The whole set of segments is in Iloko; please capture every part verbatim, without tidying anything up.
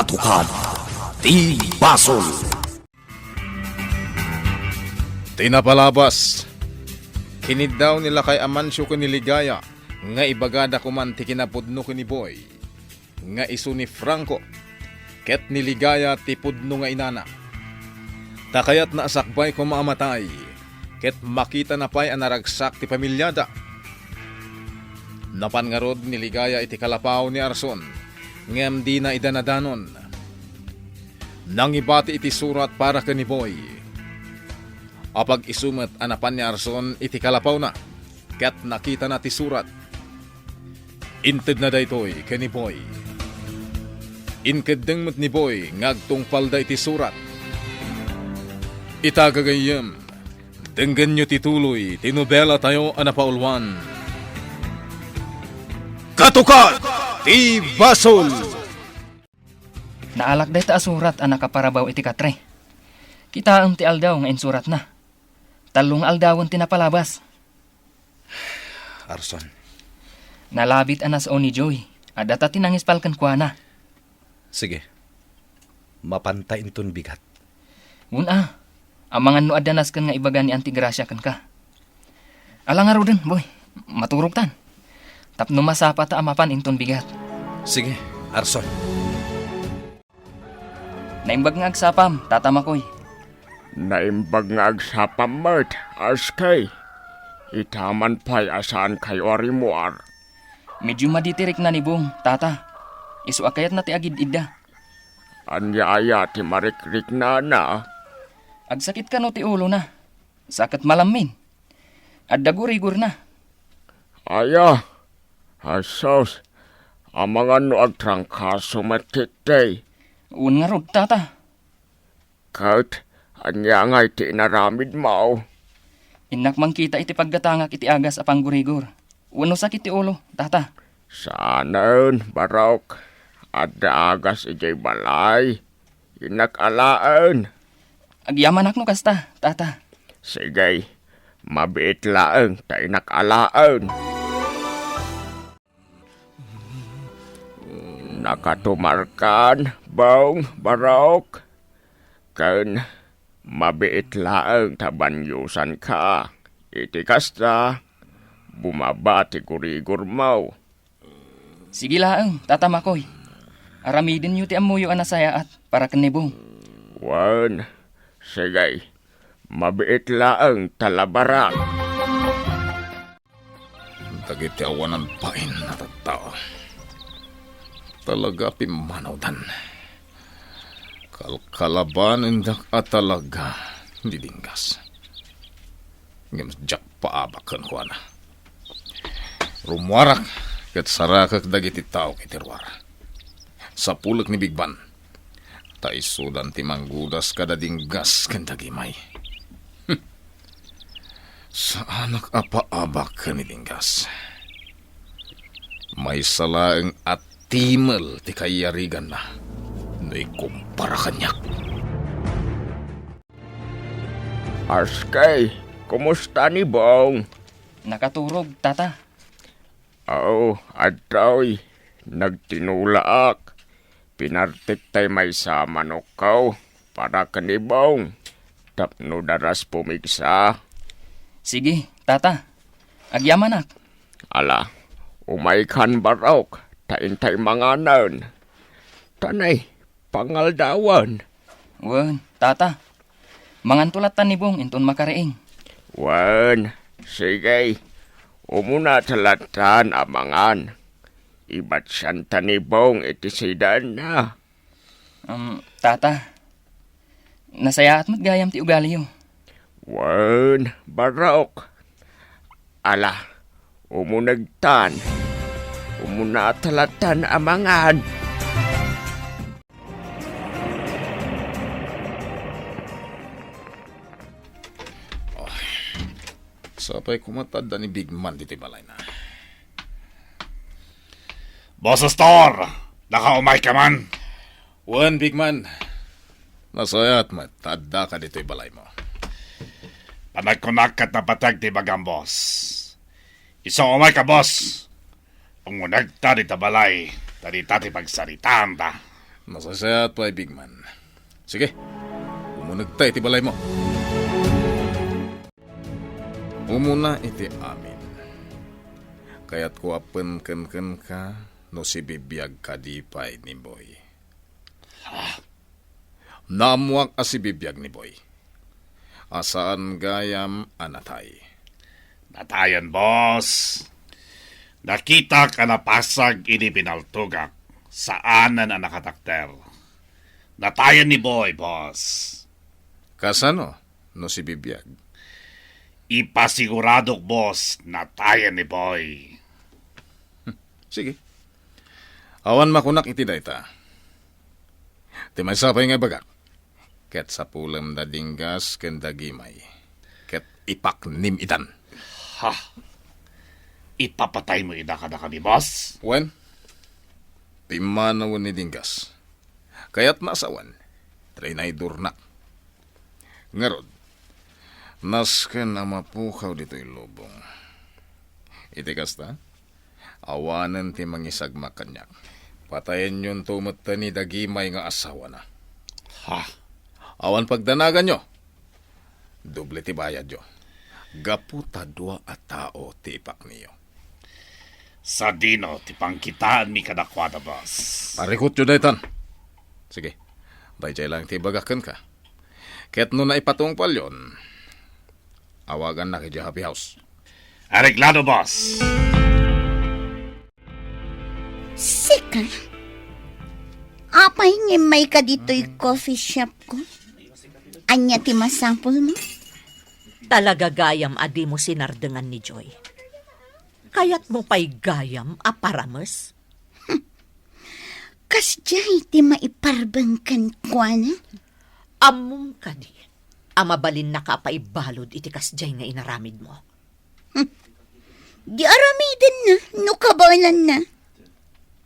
Tukad ti basol. Ti napalabas, kiniddaw ni Lakay Amancio ken ni Ligaya nga ibagada koman ti kinapudno ken ni Boy, nga isu ni Franco, ket ni Ligaya ti pudno nga inana. Ta kayatna a sakbay koma a matay, ket makitana pay a naragsak ti pamiliada. Napan ngarud ni Ligaya iti kalapaw ni Arson, ngem dina ida nadanon. Nangibati iti surat para ken ni Boy. Apag-isu met a napan ni Arson iti kalapawna, ket nakitana ti surat. Intedna daytoy ken ni Boy. Inkeddeng met ni Boy nga agtungpalda iti surat. Ita, gagayyem, denggenyo ti tuloy ti nobelatayo a napauluan, Katukad ti Basol! Naalak dayta a surat a nakaparabaw iti katre. Kitaem ti aldaw nga insuratna. Tallo nga aldawen ti napalabas. Arson. Nalabit a nasao ni Joy. Adda ta ti nangispal kenkuana. Sige. Mapanta inton bigat. Wen a. Amangan no adda nasken nga ibaga ni Auntie Gracia kenka. Ala ngaruden, Boy. Maturogtan. Tapno masapata a mapan inton bigat. Sige, Arson. Naimbag nga agsapam, Tata Makoy. Naimbag nga agsapam met, Askey. Ita man pay a saankayo a rimmuar. Medyo madi ti rikna ni Bong, Tata. Isu a kayatna ti agid-idda. Ania aya ti marikriknana? Agsakit kano ti ulona. Sa ket malammin. Adda gurigorna. Aya, Hesus, amangan no agtrangkaso met ketdi. Wen ngarud, Tata. Ket ania ngay ti inaramidmo? Innak mangkita iti paggatangak iti agas a panggurigor. Wenno sakit ti ulo, Tata? Saanen, Barok. Adda agas idiay balay. Innak alaen. Agyamanak no kasta, Tata. Sige, mabiit laeng ta innak alaen. Nakatumarkan, Bong, Barok. Ken mabiit laeng ta baniosanka. Iti kasta, bumaba ti gurigormo. Sige laeng, Tata Makoy. Aramidenyo ti ammoyo a nasayaat para ken ni Bong. Wen, sige. Mabiit laeng ta labarak. Dagiti awanan bain a tattao, talaga a pimmanawdan. Kalkalabanendak a talaga ni Dinggas. Ngem diak paabak kenkuana. Rummuarak ket sarakek dagiti tao iti ruar. Sapulek ni Bigman. Ta isudan ti manggudas kada Dinggas ken dagimay. Saanak a paabak ken ni Dinggas. Maysa laeng a timel ti kaiyariganna no ikumpara kaniak. Askey, kumusta ni Bong? Nakaturog, Tata. Aw, adtoy, nagtinulaak. Pinartek tay maysa a manokko para ken ni Bong tapno daras pumigsa. Sige, Tata. Agyamanak. Ala, umaykan, Barok, ta intay manganen. Tanay, pangaldawan. Wen, Tata. Manganto lattan ni Bong inton makariing. Wen, sige. Umuna ta lattan a mangan. Ibatsianta ni Bong iti sidenna. Um, Tata, nasayaat met gayam ti ugaliyo. Wen, Barok. Ala, umunegtan. Umuna ta lattan a mangan. Ay, sapay koma ta adda ni Bigman ditoy balayna. Boss Astor! Nakaumayka man? Wen, Bigman. Nasayaat met ta addaka ditoy balaymo. Panagkunak ket napateg ti ibagam, boss. Isu a umayka, boss. Umunegta dita balay, ta dita ti pagsaritaanta. Nasaysayat pay, Bigman. Sige, umunegta iti balaymo. Umuna iti amin. Kayatko a penken kenka no sibibiag kadi pay ni Boy. Ah, naammoak a sibibiag ni Boy. A saan gayam a natay. Natayen, boss. Nakitak a napasag idi binaltogak. Saanen a nakatakder. Natayen ni Boy, boss. Kasano no sibibiag? Ipasiguradok, boss, natayen ni Boy. Sige. Awan makunak iti dayta. Ti maysa pay nga ibagak, ket sapulem da Dinggas ken da Gimay, ket ipaknim itan. Ha? Ipapataymo ida kadakami, boss? Wen, pimmanawen ni Dinggas. Kayatna a sawen, trinaydornak. Ngarud, nasken a mapukaw ditoy lubong. Iti kasta, awanen ti mangisagmak kaniak. Patayenyonto met ni da Gimay nga asawana. Ha? Awan pagdanaganyo. Doble ti bayadyo. Gapu ta dua a tao ti ipakniyo. Sadino ti pangkitaenmi kadakuada, boss? Parikutyo daytan. Sige, daydiay lang ti ibagak kenka. Ket no naipatungpalyon, awagannak idiay Happy House. Areglado, boss. Sika? Apay nga immayka ditoy coffee shop ko? Ania ti masapulmo? Talaga gayam a dimo sinardengan ni Joy. Kayatmo pay gayam a parames? Kasdiay ti maiparbeng kenkuana? Ammom kadi a mabalinnaka a paibalud iti kasdiay nga inaramidmo? Hmm. Di aramidenna no kabaelanna.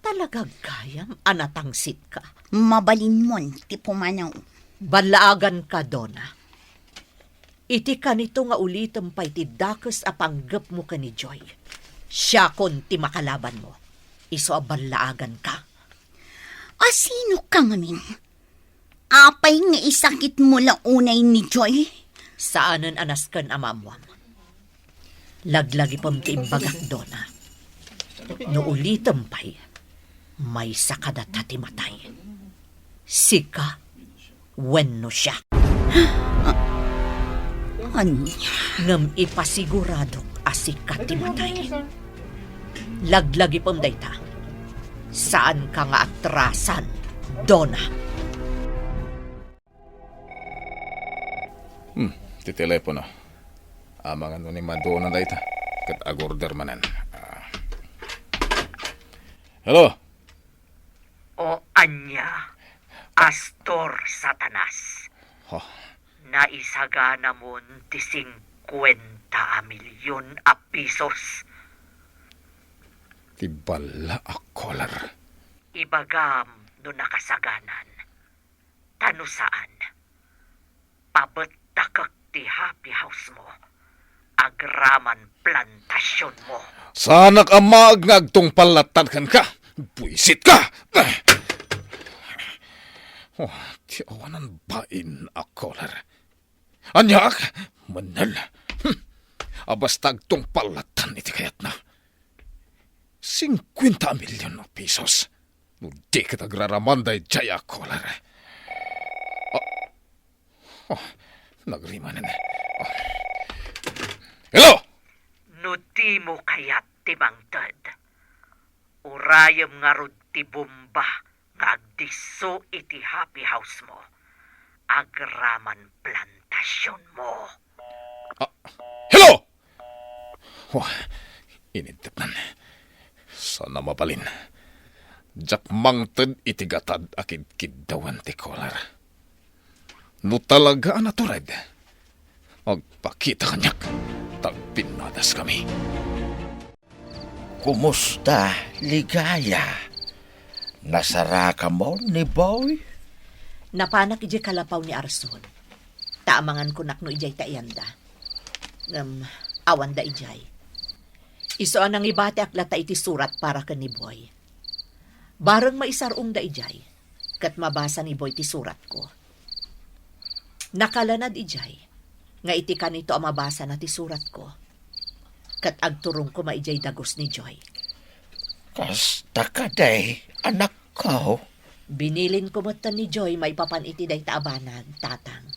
Talaga gayam a natangsitka. Mabalinmon ti pumanaw. Ballaaganka, Dona. Iti kanito nga ulitem pay ti dakes a panggepmo ken ni Joy. Siakon ti makalabanmo. Isu a ballaaganka. A sinoka ngamin? Apay nga isakitmo la unay ni Joy? Saanen a nasken a maammuam. Laglagipem ti imbagak, Dona. No ulitem pay, maysa kadata ti matay. Sika wenno siak. Ania? Ngem ipasiguradok a sika ti matay. Laglagipem dayta. Saanka nga atrasan, Dona. Hmm, ti telepono. Amangan no ni Madonna dayta. Ket agorder manen. Ah. Hello? O ania, Pastor Satanas. Huh. Naisaganamon ti singkuenta a milyon a pisos. Ti balla a koler. Ibagam no nakasaganan. Ta no saan, pabettakek ti happy house mo, agraman plantasionmo. Saanak a maag nga agtungpal lattan kenka. Buisit ka! Oh, ti awanan bain a koler. Aniak, mennel. Hmm. A basta agtungpal lattan iti kayatna. Singkuenta a milyon a pisos. No di ket agraraman daydiay a koler. Ah. Oh, nagrimanen. Ah. Hello! No dimo kayat ti mangted, urayem ngarud ti bomba nga agdisso iti happy house mo. Agraman plantasionmo. Ah, hello! Wah, inintepnan. Saan a mabalin. Diak mangted iti gatad a kidkiddawan ti koler. No talaga a natured, agpakita kaniak, ta agpinnadaskami. Kumusta, Ligaya? Nasarakamo ni Boy? Napanak idiay kalapaw ni Arson. Ta amangan kunak no idiay ta iyanda. Ngem, awanda idiay. Isu a nangibatiak latta iti surat para ken ni Boy. Bareng maisar-ongda idiay, ket mabasa ni Boy ti suratko. Nakalanad idiay nga iti kanito a mabasana ti suratko, ket agturong koma idiay dagus ni Joy. Kasta kadi, anakko? Binilin ko metten ni Joy maipapan iti dayta a banag, Tatang.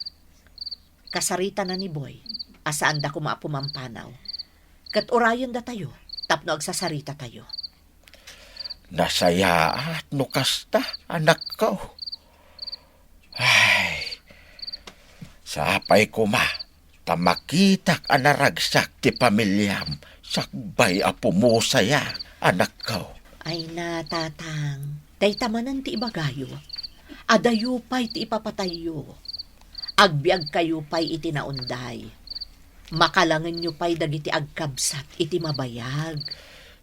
Kasaritana ni Boy a saanda koma a pumampanaw. Ket urayendatayo tapno agsasaritatayo. Nasayaat no kasta, anakko. Ay, sapay koma ta makitak a naragsak ti pamiliam sakbay a pumusayak, anakko. Ay na, Tatang, dayta manen ti ibagayo. Adayo pay ti ipapatayyo. Agbiagkayo pay iti naunday. Makalangenyo pay dagiti agkabsat iti mabayag.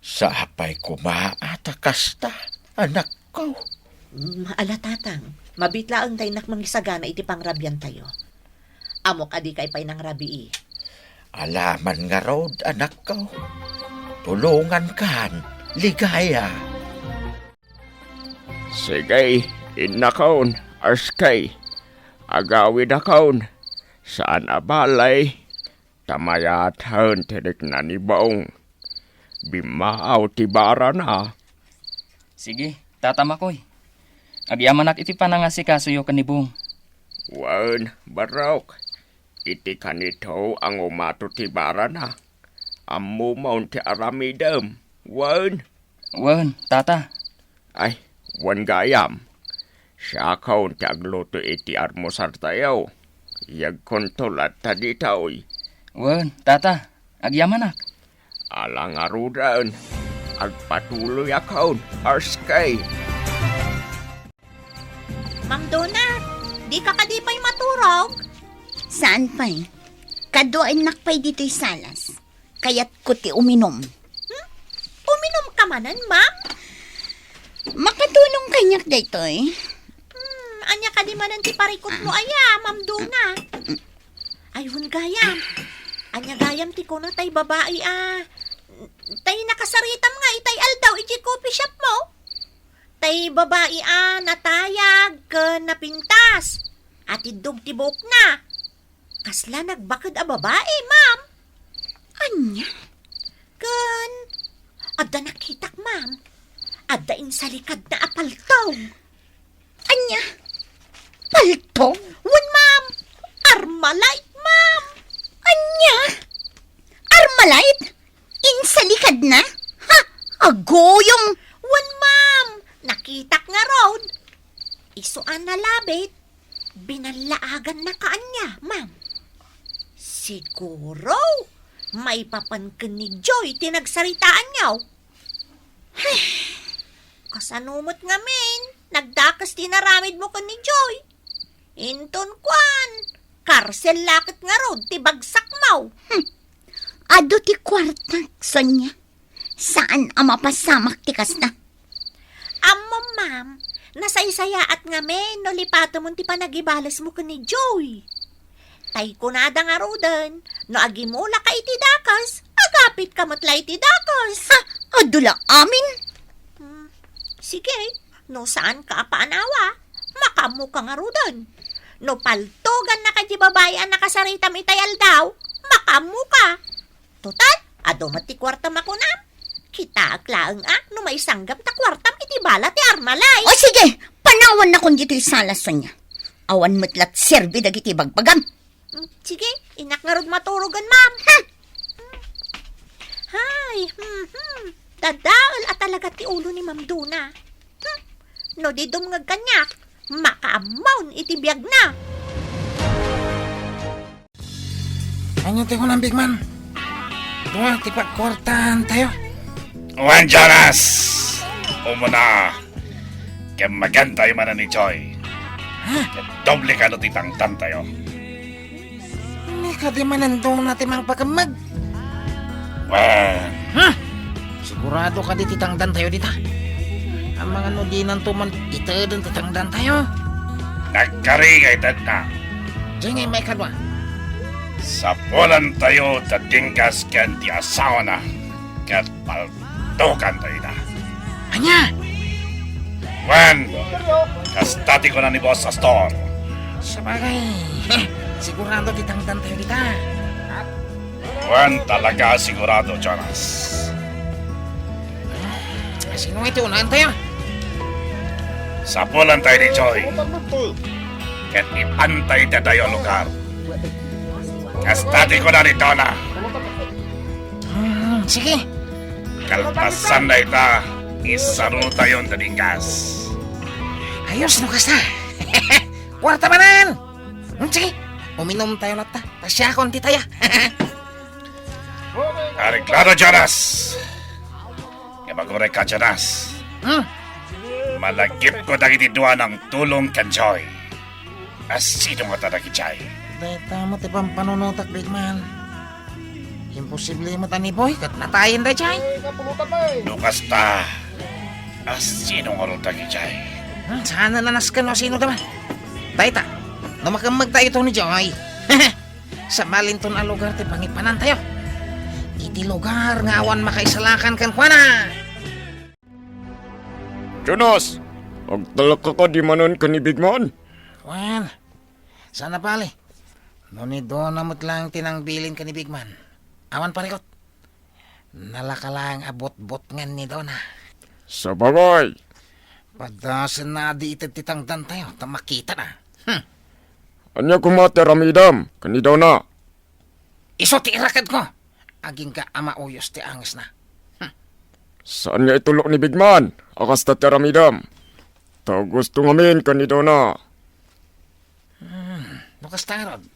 Sapay koma a ta kasta, anakko. Mm, ala, Tatang, mabiit laeng ta innak mangisagana iti pangrabiantayo. Ammok a dikay pay nangrabii. Alaman ngarud, anakko. Tulongankan, Ligaya. Sige, innakon, Arskay. Agawidakon. Saan a balay, ta mayat ti rikna ni Bong. Bimmaaw ti barana. Sige, Tata Makoy. Agyamanak iti panangasikasoyo ken ni Bong. Wen, Barok. Iti kanito a ngumato ti barana. Ammomon ti aramidem. Wen. Wen, Tata. Ay, wen gayam. Siakon ti agluto iti almusaltayo. Yegkonto latta ditoy. Wen, Tata. Agyamanak. Ala ngaruden, agpatuloyakon, Arskay. Ma'am Dona, dika kadi pay maturog? Saan pay? Kaduaennak pay ditoy salas. Kayatko ti uminum. Hmm? Uminum ka manen, ma'am? Makatulong kaniak daytoy. Hmm, ania kadi manen ti parikutmo aya, Ma'am Dona? Ay, wen gayam. Ania gayam ti kuna tay babai a, tay nakasaritam nga itay aldaw iti coffee shop mo? Tay babai a natayag ken napintas. Atiddog ti buokna. Kasla nagbaked a babai, ma'am. Ania? Ken, adda nakitak, ma'am. Adda insalikadna a paltog. Ania? Paltog? Wen, ma'am. Armalite, ma'am. Ania? Armalite? Insalikadna? Ha? Aguyong! Wen, ma'am. Nakitak ngarud. Isu a nalabit. Binallaaganna ka ania, ma'am? Siguro, maipapan ken ni Joy ti nagsaritaanyo. Kasano met ngamin, nagdakes ti inaramidmo ken ni Joy? Inton kuan, karsel la ket ngarud ti bagsakmo. Hmm. Adu ti kuartak, Sonia. Saan a mapasamak ti kasta. Ammom, ma'am, nasaysayaat ngamin no lipatemon ti panagibalesmo ken ni Joy. Tay kunada ngaruden, no agimulaka iti dakes, agapitka met la iti dakes. Ha? Adu la amin? Hmm, sige, no saanka a paanawa, makaammoka ngaruden. No paltogannaka ti babai a nakasaritam itay aldaw, makaammoka. Total, adu met ti kuartam a kunam. Kitaek laeng a no maisanggam ta kuartam iti bala ti Armalite. O sige, panawannakon ditoy sala, Sonia. Awan met la ti serbi dagiti bagbagam. Mm, sige, innak ngarud maturogen, ma'am. Hmm. Hay, hmm, hmm. Dadael a talaga ti ulo ni Ma'am Dona. Hmm. No di dumngeg kaniak, makaammon iti biagna. Ania ti kunam, Big Man? Dua ti pagkuartaantayo. Wen, Jonas! Umuna, ken magantayo manen ni Joy. Ha? Ket doble kano ti tangtantayo. Ni kadi manen Dona ti mangpakemmeg. Wen. Ha? Sigurado kadi ti tangdantayo dita? Amangan no dinanto man iteden ti tangdantayo? Nagkari nga itedna. Diay ngay maikadua. Sapulantayo da Dinggas ken ti asawana, ket paltokantayo ida. Ania? Wen, kasta ti kuna ni Boss Astor. Sabagay, sigurado ti tangdantayo dita. Wen, talaga sigurado, Jonas. Sino nga iti unaentayo? Sapulantayo ni Joy. Ket ipantayo daytoy a lugar. Kasta ti kuna ni Dona. Hmm, sige. Kalpasan dayta, isarunotayon ti binggas. Ayos no kasta. Kuarta manen. Hmm, sige. Uminumtayo latta. Ta siakon ti taya. Areglado, Jonas. Ngem aguray ka, Jonas. Hmm? Malagipko dagiti dua, Tulong ken Joy. Asino ngata dagidiay? Dayta met ti pampanunotak, Big Man. Imposible met a ni Boy ket natayen daydiay. No kasta, asino ngarud dagidiay? Hmm, saan a nasken no sino da man. Dayta, no makemmegtayo ito ni Joy. Sabalinton a lugar ti pangipanantayo. Iti lugar nga awan makaisalakan kenkuana. Jonas, agtalek ka kadi manen ken ni Big Man? Wen, saan a bale. No ni Dona met laeng ti nangbilin ken ni Big Man, awan parikut. Nalaka laeng a butbutngen ni Dona. Sabagay. Padasenna a di ited ti tangdantayo ta makitana. Hmm. Ania koma ti aramidem ken ni Dona? Isu ti irakedko. Agingga a mauyos ti angesna. Hmm. Saan nga itulok ni Big Man a kasta ti aramidem? Ta gusto ngamin ken ni Dona. Hmm, no kasta ngarud,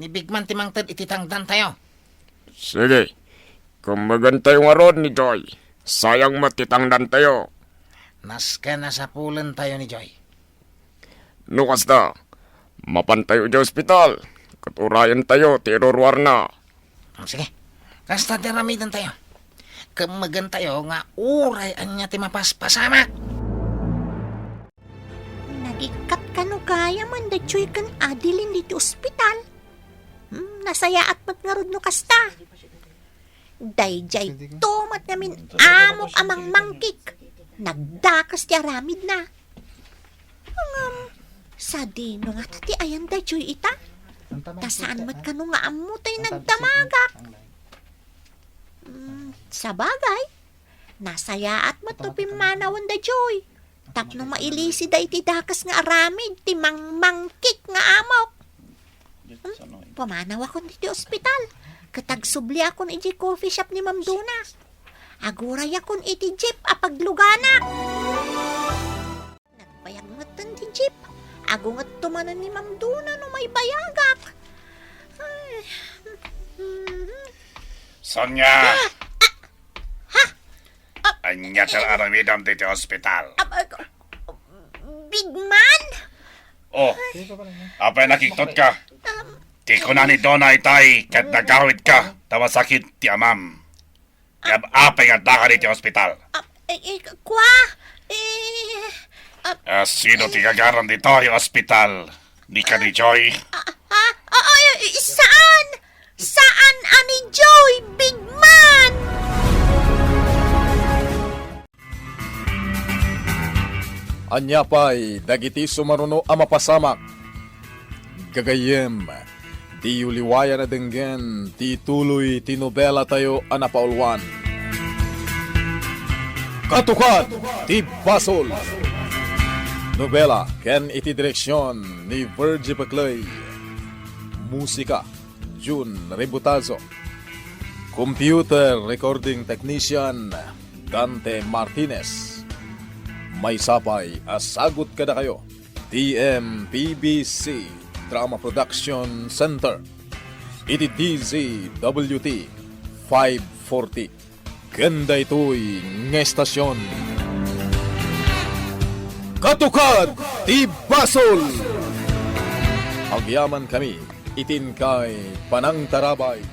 ni Big Man ti mangted iti tangdantayo. Sige, kemmegentayo ngarud ni Joy. Sayang met ti tangdantayo. Nasken a sapulentayo ni Joy. No kasta, mapantayo idiay ospital, ket urayentayo ti iruruarna. Hmm, sige. Kasta ti aramidentayo. Kemmegentayo nga uray ania ti mapaspasamak. Nagikkat kano gayamen da Joy ken Adeline ditoy ospital? Hmm, nasayaat met ngarud no kasta. Daydiay to met ngamin amok a mangmangkik. Nagdakes ti aramidna. Ngem, sadino ngata ti ayan da Joy ita? Ta saan met kano nga ammo toy nagdamagak. Hmm, sabagay, nasayaat met no pimmanawen da Joy. Tapno mailisida iti dakes nga aramid ti mangmangkik nga amok. Hmm? Pumanawakon iti ospital. Ket agsubliakon iti coffee shop ni Ma'am Dona. Agurayakon iti jeep a pagluganak. Nagbayag metten ti jeep. Agungetto manen ni Ma'am Dona no maibayagak. Ay. Mhm. Sonia! Ah! Ha? Ah! Ania ti aramidem ditoy ospital? Ah, ah, Big Man? Oh, apay nakiktot ka? Um, ti kuna ni Dona itay ket nagawid ka ta masakit ti amam. Ngem apay nga addaka ditoy ospital? Ah, eh, eh, kwa? Eh, ah, ah, sino ti gagaran ditoy ospital? Ni ka ni Joy? Ah, ah, ah, ay, ay, saan? Saan a ni Joy, Big Man? Ania pay dagiti sumaruno a mapasamak? Gagayyem, diyo liwayan a denggen ti ituloy ti nobelatayo a napauluan, Katukad ti Basol. Nobela ken iti direksion ni Virgie Peclay. Musika, Jun Rebutazo. Computer recording technician, Dante Martinez. Maysa pay a sagut kadakayo, T M P B C Drama Production Center, iti D Z W T five forty. Ken daytoy nga estasion, Katukad ti Basol. Agyamankami iti inkay panangtarabay.